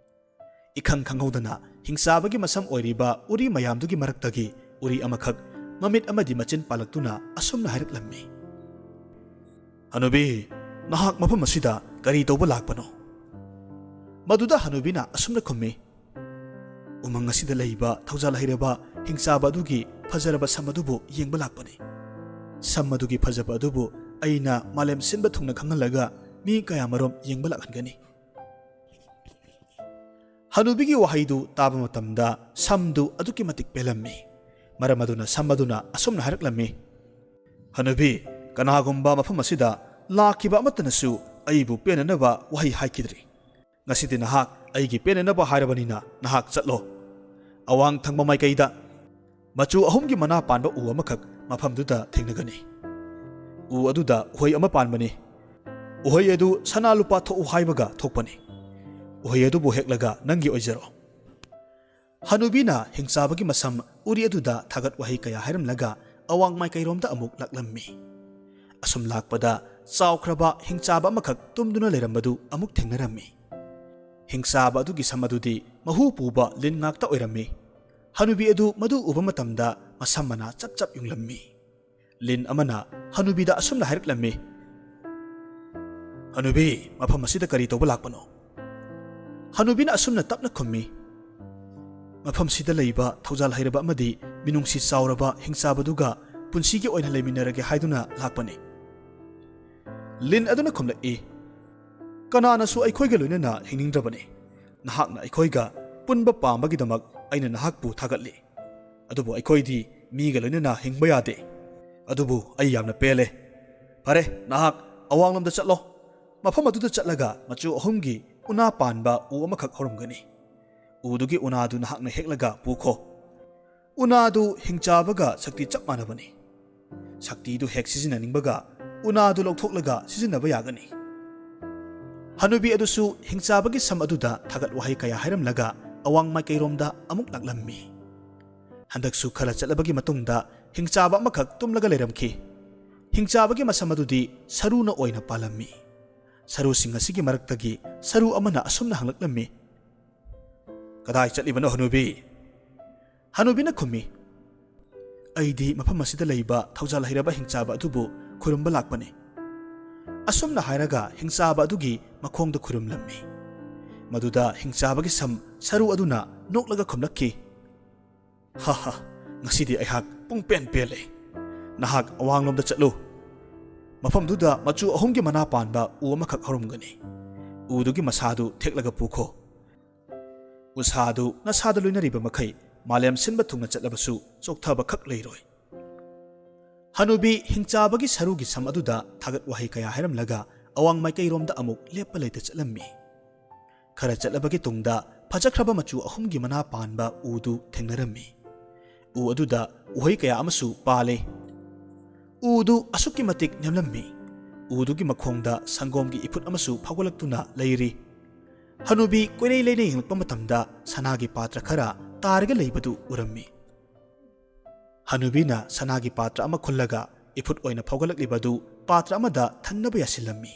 ꯏꯈꯪ ꯈꯪꯍꯧꯗꯅ ꯍꯤꯡꯆꯥꯕꯒꯤ ꯃꯁꯝ ꯑꯣꯏꯔꯤꯕ ꯎꯔꯤ ꯃꯌꯥꯝꯗꯨꯒꯤ ꯃꯔꯛꯇꯒꯤ ꯎꯔꯤ ꯑꯃꯈꯛ ꯃꯃꯤꯠ ꯑꯃꯗꯤ ꯃꯆꯤꯟ ꯄꯥꯜꯂꯛꯇꯨꯅ ꯑꯁꯨꯝꯅ ꯍꯥꯏꯔꯛꯂꯝꯃꯤ, "ꯍꯅꯨꯕꯤ, ꯅꯍꯥꯛ ꯃꯐꯝ ꯑꯁꯤꯗ ꯀꯔꯤ ꯇꯧꯕ ꯂꯥꯛꯄꯅꯣ?" ꯃꯗꯨꯗ ꯍꯅꯨꯕꯤꯅ ꯑꯁꯨꯝꯅ ꯈꯨꯝꯃꯤ, "ꯎꯃꯪ ꯑꯁꯤꯗ ꯂꯩꯕ ꯊꯧꯖꯥꯜ ꯍꯩꯔꯕ ꯍꯤꯡꯆꯥꯕ ꯑꯗꯨꯒꯤ ꯐꯖꯔꯕ ꯁꯝ ꯑꯗꯨꯕꯨ ꯌꯦꯡꯕ ꯂꯥꯛꯄꯅꯤ꯫ ꯁꯝ ꯑꯗꯨꯒꯤ ꯐꯖꯕ ꯑꯗꯨꯕꯨ ꯑꯩꯅ ꯃꯥꯂꯦꯝ ꯁꯤꯟꯕ ꯊꯨꯡꯅ ꯈꯪꯍꯜꯂꯒ ꯃꯤ ꯀꯌꯥꯃꯔꯨꯝ ꯌꯦꯡꯕ ꯂꯥꯛꯍꯟꯒꯅꯤ꯫" ꯍꯅꯨꯕꯤꯒꯤ ꯋꯥꯍꯩꯗꯨ ꯇꯥꯕ ꯃꯇꯝꯗ ꯁꯝꯗꯨ ꯑꯗꯨꯛꯀꯤ ꯃꯇꯤꯛ ꯄꯦꯜꯂꯝꯃꯤ꯫ ꯃꯔꯝ ꯑꯗꯨꯅ ꯁꯝ ꯑꯗꯨꯅ ꯑꯁꯨꯝꯅ ꯍꯥꯏꯔꯛꯂꯝꯃꯤ, "ꯍꯅꯨꯕꯤ, ꯀꯅꯥꯒꯨꯝꯕ ꯃꯐꯝ ꯑꯁꯤꯗ ꯂꯥꯛꯈꯤꯕ ꯑꯃꯠꯇꯅꯁꯨ ꯑꯩꯕꯨ ꯄꯦꯟꯅꯅꯕ ꯋꯥꯍꯩ ꯍꯥꯏꯈꯤꯗ꯭ꯔꯤ꯫ ꯉꯁꯤꯗꯤ ꯅꯍꯥꯛ ꯑꯩꯒꯤ ꯄꯦꯟꯅꯅꯕ ꯍꯥꯏꯔꯕꯅꯤꯅ ꯅꯍꯥꯛ ꯆꯠꯂꯣ꯫ ꯑꯋꯥꯡ ꯊꯪꯕ ꯃꯥꯏꯀꯩꯗ ꯃꯆꯨ ꯑꯍꯨꯝꯒꯤ ꯃꯅꯥ ꯄꯥꯟꯕ ꯎ ꯑꯃꯈꯛ ꯃꯐꯝꯗꯨꯗ ꯊꯦꯡꯅꯒꯅꯤ꯫ ꯎ ꯑꯗꯨꯗ ꯎꯍꯩ ꯑꯃ ꯄꯥꯟꯕꯅꯤ꯫ ꯎꯍꯩ ꯑꯗꯨ ꯁꯅꯥ ꯂꯨꯄꯥ ꯊꯣꯛꯎ ꯍꯥꯏꯕꯒ ꯊꯣꯛꯄꯅꯤ꯫ ꯎꯍꯩ ꯑꯗꯨꯕꯨ ꯍꯦꯛꯂꯒ ꯅꯪꯒꯤ ꯑꯣꯏꯖꯔꯣ꯫" ꯍꯅꯨꯕꯤꯅ ꯍꯤꯡꯆꯥꯕꯒꯤ ꯃꯁꯝ ꯎꯔꯤ ꯑꯗꯨꯗ ꯊꯥꯒꯠ ꯋꯥꯍꯩ ꯀꯌꯥ ꯍꯥꯏꯔꯝꯂꯒ ꯑꯋꯥꯡ ꯃꯥꯏꯀꯩꯔꯣꯝꯗ ꯑꯃꯨꯛ ꯂꯥꯛꯂꯝꯃꯤ꯫ ꯑꯁꯨꯝ ꯂꯥꯛꯄꯗ ꯆꯥꯎꯈ꯭ꯔꯕ ꯍꯤꯡꯆꯥꯕ ꯑꯃꯈꯛ ꯇꯨꯝꯗꯨꯅ ꯂꯩꯔꯝꯕꯗꯨ ꯑꯃꯨꯛ ꯊꯦꯡꯅꯔꯝꯃꯤ꯫ ꯍꯤꯡꯆꯥꯕ ꯑꯗꯨꯒꯤ ꯁꯝ ꯑꯗꯨꯗꯤ ꯃꯍꯨ ꯄꯨꯕ ꯂꯤꯟ ꯉꯥꯛꯇ ꯑꯣꯏꯔꯝꯃꯤ꯫ ꯍꯅꯨꯕꯤ ꯑꯗꯨ ꯃꯗꯨ ꯎꯕ ꯃꯇꯝꯗ ꯃꯁꯝ ꯃꯅꯥ ꯆꯞ ꯆꯞ ꯌꯨꯡꯂꯝꯃꯤ꯫ ꯂꯤꯟ ꯑꯃꯅ ꯍꯅꯨꯕꯤꯗ ꯑꯁꯨꯝꯅ ꯍꯥꯏꯔꯛꯂꯝꯃꯤ, "ꯍꯅꯨꯕꯤ, ꯃꯐꯝ ꯑꯁꯤꯗ ꯀꯔꯤ ꯇꯧꯕ ꯂꯥꯛꯄꯅꯣ?" ꯍꯅꯨꯕꯤꯅ ꯑꯁꯨꯝꯅ ꯇꯞꯅ ꯈꯨꯝꯃꯤ, "ꯃꯐꯝꯁꯤꯗ ꯂꯩꯕ ꯊꯧꯖꯥꯜ ꯍꯩꯔꯕ ꯑꯃꯗꯤ ꯃꯤꯅꯨꯡꯁꯤ ꯆꯥꯎꯔꯕ ꯍꯤꯡꯆꯥꯕꯗꯨꯒ ꯄꯨꯟꯁꯤꯒꯤ ꯑꯣꯏꯅ ꯂꯩꯃꯤꯟꯅꯔꯒꯦ ꯍꯥꯏꯗꯨꯅ ꯂꯥꯛꯄꯅꯤ꯫" ꯂꯤꯟ ꯑꯗꯨꯅ ꯈꯨꯝꯂꯛꯏ, "ꯀꯅꯥꯅꯁꯨ ꯑꯩꯈꯣꯏꯒ ꯂꯣꯏꯅꯅ ꯍꯤꯡꯅꯤꯡꯗ꯭ꯔꯕꯅꯤ꯫ ꯅꯍꯥꯛꯅ ꯑꯩꯈꯣꯏꯒ ꯄꯨꯟꯕ ꯄꯥꯝꯕꯒꯤꯗꯃꯛ ꯑꯩꯅ ꯅꯍꯥꯛꯄꯨ ꯊꯥꯒꯠꯂꯤ꯫ ꯑꯗꯨꯕꯨ ꯑꯩꯈꯣꯏꯗꯤ ꯃꯤꯒ ꯂꯣꯏꯅꯅ ꯍꯤꯡꯕ ꯌꯥꯗꯦ꯫ ꯑꯗꯨꯕꯨ ꯑꯩ ꯌꯥꯝꯅ ꯄꯦꯜꯂꯦ꯫ ꯐꯔꯦ, ꯅꯍꯥꯛ ꯑꯋꯥꯡꯂꯣꯝꯗ ꯆꯠꯂꯣ꯫ ꯃꯐꯝ ꯑꯗꯨꯗ ꯆꯠꯂꯒ ꯃꯆꯨ ꯑꯍꯨꯝꯒꯤ ꯎꯅꯥ ꯄꯥꯟꯕ ꯎ ꯑꯃꯈꯛ ꯍꯧꯔꯝꯒꯅꯤ꯫ ꯎꯗꯨꯒꯤ ꯎꯅꯥꯗꯨ ꯅꯍꯥꯛꯅ ꯍꯦꯛꯂꯒ ꯄꯨꯈꯣ꯫ ꯎꯅꯥꯗꯨ ꯍꯤꯡꯆꯥꯕꯒ ꯁꯛꯇꯤ ꯆꯞ ꯃꯥꯟꯅꯕꯅꯤ꯫ ꯁꯛꯇꯤꯗꯨ ꯍꯦꯛ ꯁꯤꯖꯤꯟꯅꯅꯤꯡꯕꯒ ꯎꯅꯥꯗꯨ ꯂꯧꯊꯣꯛꯂꯒ ꯁꯤꯖꯤꯟꯅꯕ ꯌꯥꯒꯅꯤ꯫ ꯍꯅꯨꯕꯤ ꯑꯗꯨꯁꯨ ꯍꯤꯡꯆꯥꯕꯒꯤ ꯁꯝ ꯑꯗꯨꯗ ꯊꯥꯒꯠ ꯋꯥꯍꯩ ꯀꯌꯥ ꯍꯥꯏꯔꯝꯂꯒ ꯑꯋꯥꯡ ꯃꯥꯏꯀꯩꯔꯣꯝꯗ ꯑꯃꯨꯛ ꯂꯥꯛꯂꯝꯃꯤ꯫ ꯍꯟꯗꯛꯁꯨ ꯈꯔ ꯆꯠꯂꯕꯒꯤ ꯃꯇꯨꯡꯗ ꯍꯤꯡꯆꯥꯕ ꯑꯃꯈꯛ ꯇꯨꯝꯂꯒ ꯂꯩꯔꯝꯈꯤ꯫ ꯍꯤꯡꯆꯥꯕꯒꯤ ꯃꯁꯝ ꯑꯗꯨꯗꯤ ꯁꯔꯨꯅ ꯑꯣꯏꯅ ꯄꯥꯜꯂꯝꯃꯤ꯫ ꯁꯔꯨꯁꯤꯡ ꯑꯁꯤꯒꯤ ꯃꯔꯛꯇꯒꯤ ꯁꯔꯨ ꯑꯃꯅ ꯑꯁꯨꯝꯅ ꯍꯪꯂꯛꯂꯝꯃꯤ, "ꯀꯗꯥꯏ ꯆꯠꯂꯤꯕꯅꯣ, ꯍꯅꯨꯕꯤ?" ꯍꯅꯨꯕꯤꯅ ꯈꯨꯝꯃꯤ, "ꯑꯩꯗꯤ ꯃꯐꯝ ꯑꯁꯤꯗ ꯂꯩꯕ ꯊꯧꯖꯥꯜ ꯍꯩꯔꯕ ꯍꯤꯡꯆꯥꯕ ꯑꯗꯨꯕꯨ ꯈꯨꯔꯨꯝꯕ ꯂꯥꯛꯄꯅꯤ꯫" ꯑꯁꯨꯝꯅ ꯍꯥꯏꯔꯒ ꯍꯤꯡꯆꯥꯕ ꯑꯗꯨꯒꯤ ꯃꯈꯣꯡꯗ ꯈꯨꯔꯨꯝꯂꯝꯃꯤ꯫ ꯃꯗꯨꯗ ꯍꯤꯡꯆꯥꯕꯒꯤ ꯁꯝ ꯁꯔꯨ ꯑꯗꯨꯅ ꯅꯣꯛꯂꯒ ꯈꯨꯝꯂꯛꯈꯤ, "ꯍꯥ ꯍꯥ, ꯉꯁꯤꯗꯤ ꯑꯩꯍꯥꯛ ꯄꯨꯡ ꯄꯦꯟ ꯄꯦꯜꯂꯦ꯫ ꯅꯍꯥꯛ ꯑꯋꯥꯡꯂꯣꯝꯗ ꯆꯠꯂꯨ꯫ ꯃꯐꯝꯗꯨꯗ ꯃꯆꯨ ꯑꯍꯨꯝꯒꯤ ꯃꯅꯥ ꯄꯥꯟꯕ ꯎ ꯑꯃꯈꯛ ꯍꯧꯔꯝꯒꯅꯤ꯫ ꯎꯗꯨꯒꯤ ꯃꯁꯥꯗꯨ ꯊꯦꯛꯂꯒ ꯄꯨꯈꯣ꯫ ꯎꯁꯥꯗꯨ ꯅꯁꯥꯗ ꯂꯣꯏꯅꯔꯤꯕ ꯃꯈꯩ ꯃꯥꯂꯦꯝ ꯁꯤꯟꯕ ꯊꯨꯡꯅ ꯆꯠꯂꯕꯁꯨ ꯆꯣꯛꯊꯕ ꯈꯛ ꯂꯩꯔꯣꯏ꯫" ꯍꯅꯨꯕꯤ ꯍꯤꯡꯆꯥꯕꯒꯤ ꯁꯔꯨꯒꯤ ꯁꯝ ꯑꯗꯨꯗ ꯊꯥꯒꯠ ꯋꯥꯍꯩ ꯀꯌꯥ ꯍꯥꯏꯔꯝꯂꯒ ꯑꯋꯥꯡ ꯃꯥꯏꯀꯩꯔꯣꯝꯗ ꯑꯃꯨꯛ ꯂꯦꯞꯄ ꯂꯩꯇ ꯆꯠꯂꯝꯃꯤ꯫ ꯈꯔ ꯆꯠꯂꯕꯒꯤ ꯇꯨꯡꯗ ꯐꯖꯈ꯭ꯔꯕ ꯃꯆꯨ ꯑꯍꯨꯝꯒꯤ ꯃꯅꯥ ꯄꯥꯟꯕ ꯎꯗꯨ ꯊꯦꯡꯅꯔꯝꯃꯤ꯫ ꯎ ꯑꯗꯨꯗ ꯎꯍꯩ ꯀꯌꯥ ꯑꯃꯁꯨ ꯄꯥꯜꯂꯤ꯫ ꯎꯗꯨ ꯑꯁꯨꯛꯀꯤ ꯃꯇꯤꯛ ꯅꯦꯝꯂꯝꯃꯤ꯫ ꯎꯗꯨꯒꯤ ꯃꯈꯣꯡꯗ ꯁꯪꯒꯣꯝꯒꯤ ꯏꯐꯨꯠ ꯑꯃꯁꯨ ꯐꯥꯎꯒꯠꯂꯛꯇꯨꯅ ꯂꯩꯔꯤ꯫ ꯍꯅꯨꯕꯤ ꯀꯣꯏꯔꯩ ꯂꯩꯅ ꯌꯦꯡꯂꯛꯄ ꯃꯇꯝꯗ ꯁꯅꯥꯒꯤ ꯄꯥꯇ꯭ꯔ ꯈꯔ ꯇꯥꯔꯒ ꯂꯩꯕꯗꯨ ꯎꯔꯝꯃꯤ꯫ ꯍꯅꯨꯕꯤꯅ ꯁꯅꯥꯒꯤ ꯄꯥꯇ꯭ꯔ ꯑꯃ ꯈꯨꯜꯂꯒ ꯏꯐꯨꯠ ꯑꯣꯏꯅ ꯐꯥꯎꯒꯠꯂꯛꯂꯤꯕ ꯑꯗꯨ ꯄꯥꯇ꯭ꯔ ꯑꯃꯗ ꯊꯟꯅꯕ ꯌꯥꯁꯤꯜꯂꯝꯃꯤ꯫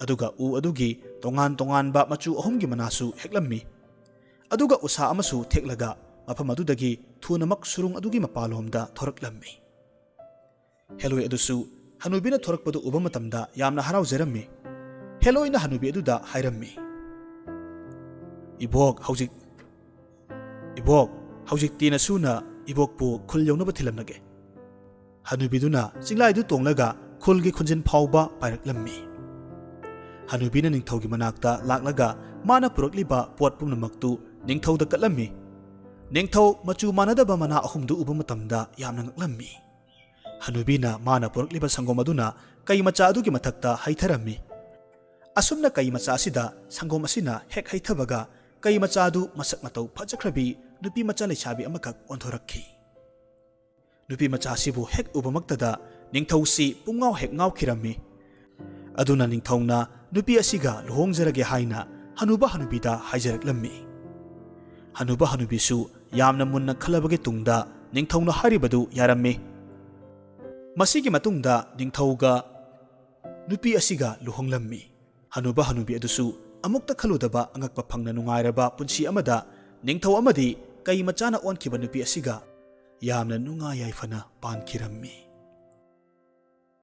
ꯑꯗꯨꯒ ꯎ ꯑꯗꯨꯒꯤ ꯇꯣꯉꯥꯟ ꯇꯣꯉꯥꯟꯕ ꯃꯆꯨ ꯑꯍꯨꯝꯒꯤ ꯃꯅꯥꯁꯨ ꯍꯦꯛꯂꯝꯃꯤ꯫ ꯑꯗꯨꯒ ꯎꯁꯥ ꯑꯃꯁꯨ ꯊꯦꯛꯂꯒ ꯃꯐꯝ ꯑꯗꯨꯗꯒꯤ ꯊꯨꯅꯃꯛ ꯁꯨꯔꯨꯡ ꯑꯗꯨꯒꯤ ꯃꯄꯥꯟꯂꯣꯝꯗ ꯊꯣꯔꯛꯂꯝꯃꯤ꯫ ꯍꯦꯂꯣꯏ ꯑꯗꯨꯁꯨ ꯍꯅꯨꯕꯤꯅ ꯊꯣꯔꯛꯄꯗꯨ ꯎꯕ ꯃꯇꯝꯗ ꯌꯥꯝꯅ ꯍꯔꯥꯎꯖꯔꯝꯃꯤ꯫ ꯍꯦꯂꯣꯏꯅ ꯍꯅꯨꯕꯤ ꯑꯗꯨꯗ ꯍꯥꯏꯔꯝꯃꯤ, "ꯏꯕꯣꯛ, ꯍꯧꯖꯤꯛ, ꯏꯕꯣꯛ, ꯍꯧꯖꯤꯛꯇꯤ ꯅꯁꯨꯅ ꯏꯕꯣꯛꯄꯨ ꯈꯨꯜ ꯌꯧꯅꯕ ꯊꯤꯜꯂꯝꯂꯒꯦ꯫" ꯍꯅꯨꯕꯤꯗꯨꯅ ꯆꯤꯡꯂꯥꯏꯗꯨ ꯇꯣꯡꯂꯒ ꯈꯨꯜꯒꯤ ꯈꯨꯟꯖꯤꯟ ꯐꯥꯎꯕ ꯄꯥꯏꯔꯛꯂꯝꯃꯤ꯫ ꯍꯅꯨꯕꯤꯅ ꯅꯤꯡꯊꯧꯒꯤ ꯃꯅꯥꯛꯇ ꯂꯥꯛꯂꯒ ꯃꯥꯅ ꯄꯨꯔꯛꯂꯤꯕ ꯄꯣꯠ ꯄꯨꯝꯅꯃꯛꯇꯨ ꯅꯤꯡꯊꯧꯗ ꯀꯠꯂꯝꯃꯤ꯫ ꯅꯤꯡꯊꯧ ꯃꯆꯨ ꯃꯥꯟꯅꯗꯕ ꯃꯅꯥ ꯑꯍꯨꯝꯗꯨ ꯎꯕ ꯃꯇꯝꯗ ꯌꯥꯝꯅ ꯉꯛꯂꯝꯃꯤ꯫ ꯍꯅꯨꯕꯤꯅ ꯃꯥꯅ ꯄꯨꯔꯛꯂꯤꯕ ꯁꯪꯒꯣꯝ ꯑꯗꯨꯅ ꯀꯩ ꯃꯆꯥ ꯑꯗꯨꯒꯤ ꯃꯊꯛꯇ ꯍꯩꯊꯔꯝꯃꯤ꯫ ꯑꯁꯨꯝꯅ ꯀꯩ ꯃꯆꯥ ꯑꯁꯤꯗ ꯁꯪꯒꯣꯝ ꯑꯁꯤꯅ ꯍꯦꯛ ꯍꯩꯊꯕꯒ ꯀꯩ ꯃꯆꯥ ꯑꯗꯨ ꯃꯁꯛ ꯃꯇꯧ ꯐꯖꯈ꯭ꯔꯕꯤ ꯅꯨꯄꯤ ꯃꯆꯥ ꯂꯩꯁꯥꯕꯤ ꯑꯃꯈꯛ ꯑꯣꯟꯊꯣꯔꯛꯈꯤ꯫ ꯅꯨꯄꯤ ꯃꯆꯥ ꯑꯁꯤꯕꯨ ꯍꯦꯛ ꯎꯕꯃꯛꯇꯗ ꯅꯤꯡꯊꯧꯁꯤ ꯄꯨꯡꯉꯥꯎ ꯍꯦꯛ ꯉꯥꯎꯈꯤꯔꯝꯃꯤ꯫ ꯑꯗꯨꯅ ꯅꯤꯡꯊꯧꯅ ꯅꯨꯄꯤ ꯑꯁꯤꯒ ꯂꯨꯍꯣꯡꯖꯔꯒꯦ ꯍꯥꯏꯅ ꯍꯅꯨꯕ ꯍꯅꯨꯕꯤꯗ ꯍꯥꯏꯖꯔꯛꯂꯝꯃꯤ꯫ ꯍꯅꯨꯕ ꯍꯅꯨꯕꯤꯁꯨ ꯌꯥꯝꯅ ꯃꯨꯟꯅ ꯈꯜꯂꯕꯒꯤ ꯇꯨꯡꯗ ꯅꯤꯡꯊꯧꯅ ꯍꯥꯏꯔꯤꯕꯗꯨ ꯌꯥꯔꯝꯃꯤ꯫ ꯃꯁꯤꯒꯤ ꯃꯇꯨꯡꯗ ꯅꯤꯡꯊꯧꯒ ꯅꯨꯄꯤ ꯑꯁꯤꯒ ꯂꯨꯍꯣꯡꯂꯝꯃꯤ꯫ ꯍꯅꯨꯕ ꯍꯅꯨꯕꯤ ꯑꯗꯨꯁꯨ ꯑꯃꯨꯛꯇ ꯈꯜꯂꯨꯗꯕ ꯑꯉꯛꯄ ꯐꯪꯅ ꯅꯨꯡꯉꯥꯏꯔꯕ ꯄꯨꯟꯁꯤ ꯑꯃꯗ ꯅꯤꯡꯊꯧ ꯑꯃꯗꯤ ꯀꯩ ꯃꯆꯥꯅ ꯑꯣꯟꯈꯤꯕ ꯅꯨꯄꯤ ꯑꯁꯤꯒ ꯌꯥꯝꯅ ꯅꯨꯡꯉꯥꯏ ꯌꯥꯏꯐꯅ ꯄꯥꯟꯈꯤꯔꯝꯃꯤ꯫